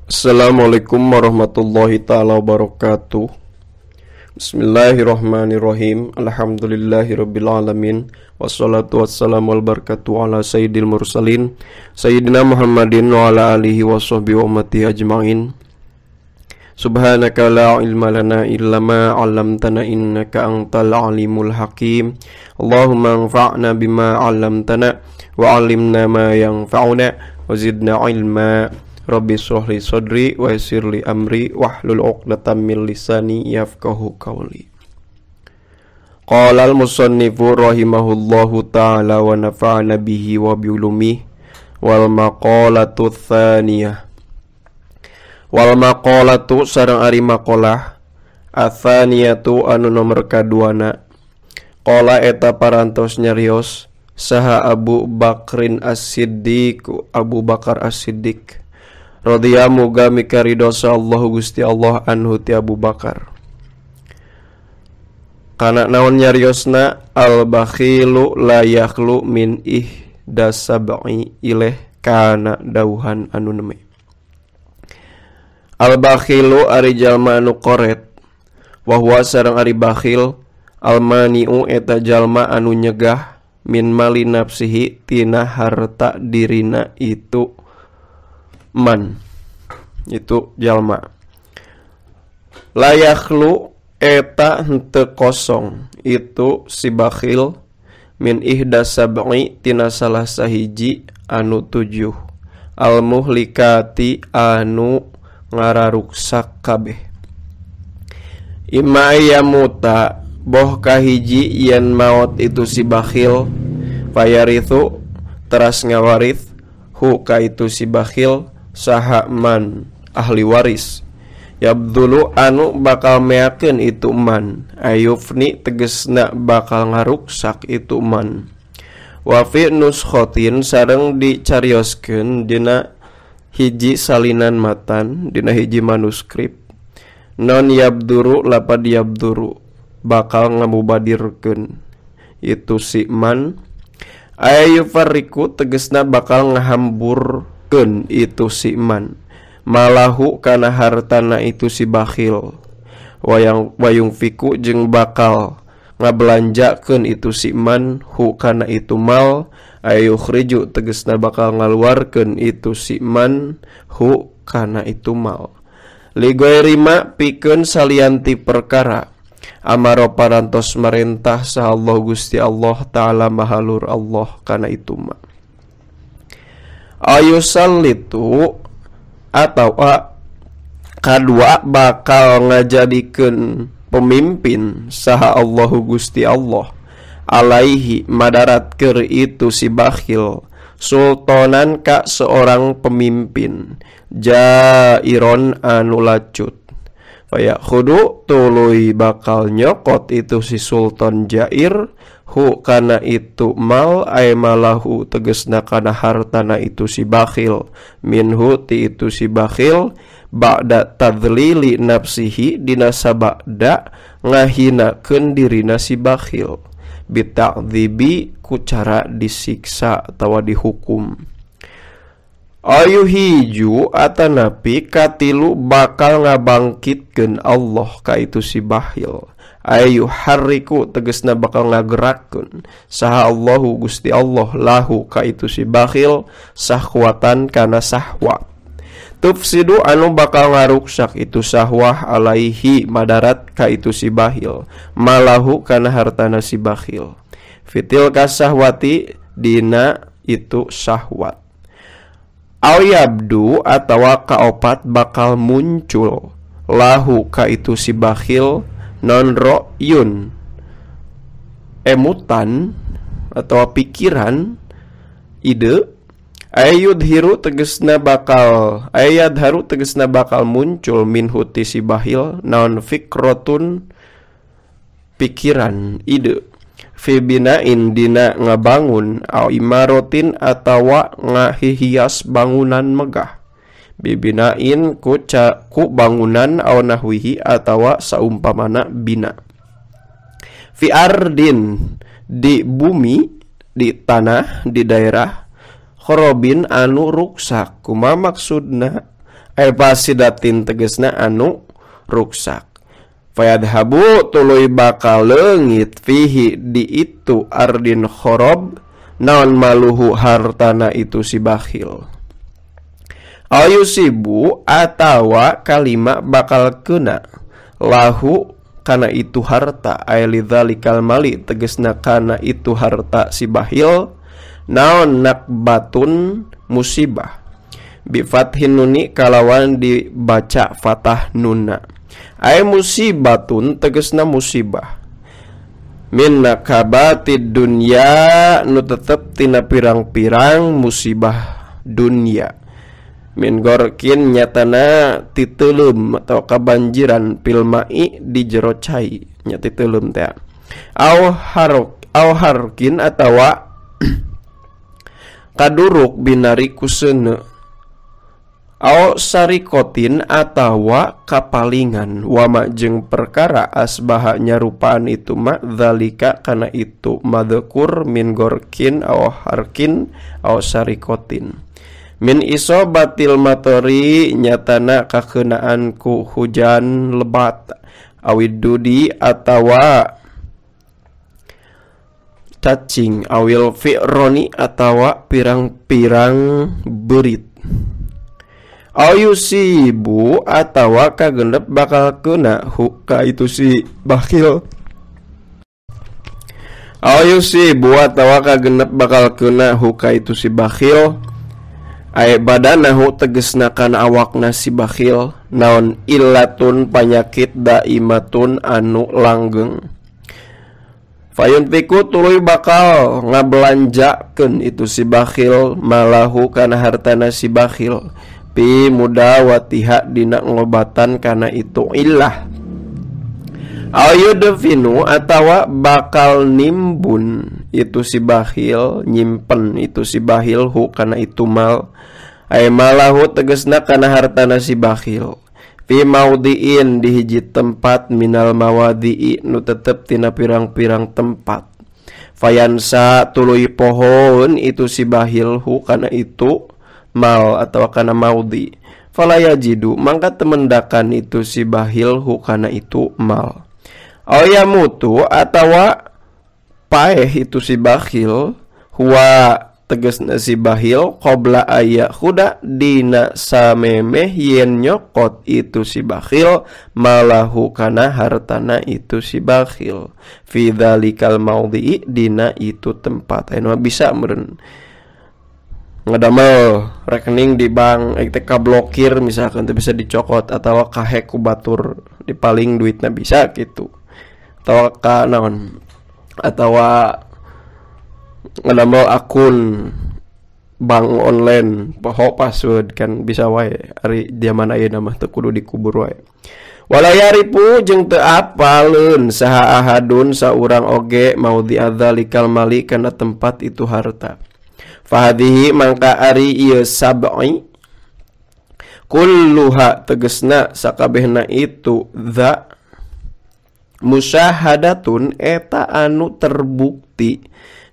Assalamualaikum warahmatullahi taala wabarakatuh. Bismillahirrahmanirrahim. Alhamdulillahirabbil alamin. Wassalatu wassalamu wal barakatuh ala sayyidil mursalin sayyidina Muhammadin wa ala alihi washabbihi wa ummatihi ajmain. Subhanaka la ilma lana illa ma 'allamtana innaka antal alimul hakim. Allahumma anfa'na bima 'allamtana wa 'allimna ma yanfa'una wa zidna ilma. Rabbi shrah li sadri wa yassir li amri wahlul 'uqdatam min lisani yafqahu qawli. Qala al-musannifu rahimahullahu ta'ala wa nafa'ana bihi wa bi ulumihi wal maqalatu tsaniyah. Wal maqalatu sareng ari maqalah atsaniyatu anu nomor kaduana. Qala eta parantos nyarios saha Abu Bakrin As-Siddiq, Abu Bakar As-Siddiq radhiya muga mikaridho Allahu Gusti Allah anhu ti Abu Bakar. Kana naon nyariosna al bakhilu la yakhlu min ihda sab'i ileh kana dauhan anu neme. Al bakhilu ari jalma anu koret, wa huwa sareng ari bakhil al mani'u eta jalma anu nyegah min mali nafsihi tina harta dirina itu man, itu jalma. Layakhlu eta henteu kosong itu si bakhil min ihda sab'i tina salah sahiji anu tujuh al muhlikati anu ngararuksak kabeh. Imma yamuta boh kahiji yen maot itu si bakhil fayarithu teras ngawarith hu ka itu si bakhil saha man ahli waris yabdulu anu bakal meakeun itu man ayufni tegesna bakal ngaruksak itu man. Wa fi nuskhotin sareng dicarioskeun dina hiji salinan matan dina hiji manuskrip non yabduru lapad yabduru bakal ngamubadirkeun itu si man ayufarriku tegesna bakal ngahamburkeun itu si man malahu kana hartana itu si bakhil wayang wayung fiku jeung bakal ngabelanjakeun itu si man hu kana itu mal ayukhriju tegesna bakal ngaluarkeun itu si man hu kana itu mal ligoirima pikeun salianti perkara amaro parantos merentah saha Allah Gusti Allah taala mahalur Allah kana itu ma. Ayusallitu atau kadua bakal ngajadikeun pemimpin saha Allahu Gusti Allah alaihi madarat keur itu si bakhil sultanan ka seorang pemimpin jairon anu lacut fayakhudu tuluy bakal nyokot itu si sultan jair hu kana itu mal ay malahu tegesna kana hartana itu si bakhil minhu ti itu si bakhil ba'da tadlili nafsihi dina sabada ngahinakeun dirina si bakhil bita'dzibi ku cara disiksa atawa dihukum. Ayuhiju atanapi katilu bakal ngabangkitkeun Allah ka itu si bakhil ayu harriku tegesna bakal ngagerakkeun saha Allahu Gusti Allah lahu ka itu si bakhil sahwatan kana sahwat tufsidu anu bakal ngaruksak itu sahwah alaihi madarat ka itu si bakhil malahu kana hartana si bakhil fitil kasahwati dina itu sahwat. Aw yabdu atawa kaopat bakal muncul lahu ka itu si bakhil non ro'yun emutan atau pikiran ide ayudhiru tegesna bakal ayadharu tegesna bakal muncul min huti si bakhil naon fikrotun pikiran ide fi bina'in dina ngabangun au imarotin atawa ngahihias bangunan megah bibinain ku bangunan au nahwihi atawa saumpamana bina fi ardin di bumi di tanah di daerah khorobin anu ruksak kuma maksudna Fasidatin tegesna anu ruksak. Fayadhabu tuluy bakal leungit fihi di itu ardin khorob naon maluhu hartana itu si bakhil. Ayusibu atawa kalima bakal kena lahu kana itu harta ay lidzalikal mali tegesna kana itu harta si bakhil naon nakbatun musibah bi fathin nuni kalawan dibaca fathah nuna ay musibatun tegesna musibah min nakabatid dunya nu tetep tina pirang-pirang musibah dunya min gorkin nyatana titeuleum atau kabanjiran pilmai di jero cai nya titeuleum teh au harok au harkin atawa kaduruk binari kuseuneu au sarikotin atawa kapalingan wama jeung perkara asbaha nyarupaan itu ma dzalika kana itu madzukur min gorkin au harkin au sarikotin min isobatil matori nyatana kakeunaan ku hujan lebat awid dudi atawa cacing awil fi'roni atawa pirang-pirang berit ayusibu atawa kagenep bakal kena huka itu si bakhil. Ayusibu atawa kagenep bakal kena huka itu si bakhil. Ay badanahu tegesna kana awakna si bakhil naon illatun panyakit daimatun anu langgeng. Fayunfiku tuluy bakal ngabelanjakeun itu si bakhil malahu kana hartana si bakhil pi mudawatiha dina ngobatan kana itu illah. Ayudfinu atawa bakal nimbun itu si bakhil nyimpen itu si bakhil hu kana itu mal ay malahu tegesna kana hartana si bakhil fi maudiin di hiji tempat minal mawadii nu tetep tina pirang-pirang tempat fayansa tuluy pohon itu si bakhil hu kana itu mal atau kana maudi fala yajidu mangka temendakan itu si bakhil hu kana itu mal ayamutu atawa paeh itu si bakhil huwa tegesna si bakhil qabla aya khuda dina samemeh yen nyokot itu si bakhil malahu kana hartana itu si bakhil fi dzalikal maudhi dina itu tempat. Anu bisa meureun ngedamel rekening di bank teh kablokir misalkan teu bisa dicokot atawa kahek ku batur dipaling duitna bisa gitu atawa ka naon atawa ngedamel akun bank online poho password kan bisa wae ari zaman ayeuna mah teu kudu dikubur wae. Wala yaripu jeung teu apaleun saha ahadun saurang oge maudhi adzalikal mali kana tempat itu harta. Fahadihi mangka ari ieu sab'i kulluha tegesna sakabehna itu dza musyahadatun eta anu terbukti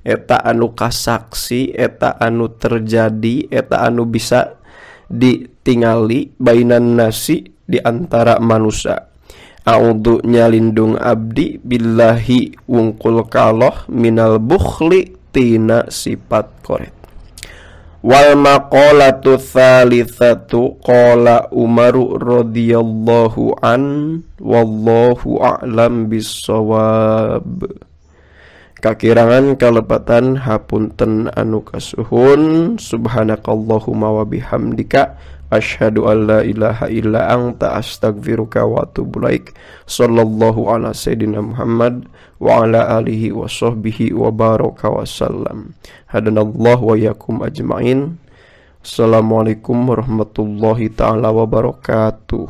eta anu kasaksi eta anu terjadi eta anu bisa ditingali bainan nasi di antara manusia. A'udzu nyalindung abdi billahi wungkul kaloh minal bukhli tina sifat koret. Wal maqalatu tsalitsatu qala Umaru radhiyallahu an wallahu a'lam bissawab. Kakirangan kalepatan hapunten anu kasuhun. Subhanakallahumma wa bihamdika asyhadu an la ilaha illa anta astaghfiruka wa atubu ilaik. Sallallahu ala sayidina Muhammad wa ala alihi wa sahbihi wa baraka wa sallam. Hadanallahu wa yakum ajmain. Assalamualaikum warahmatullahi taala wabarakatuh.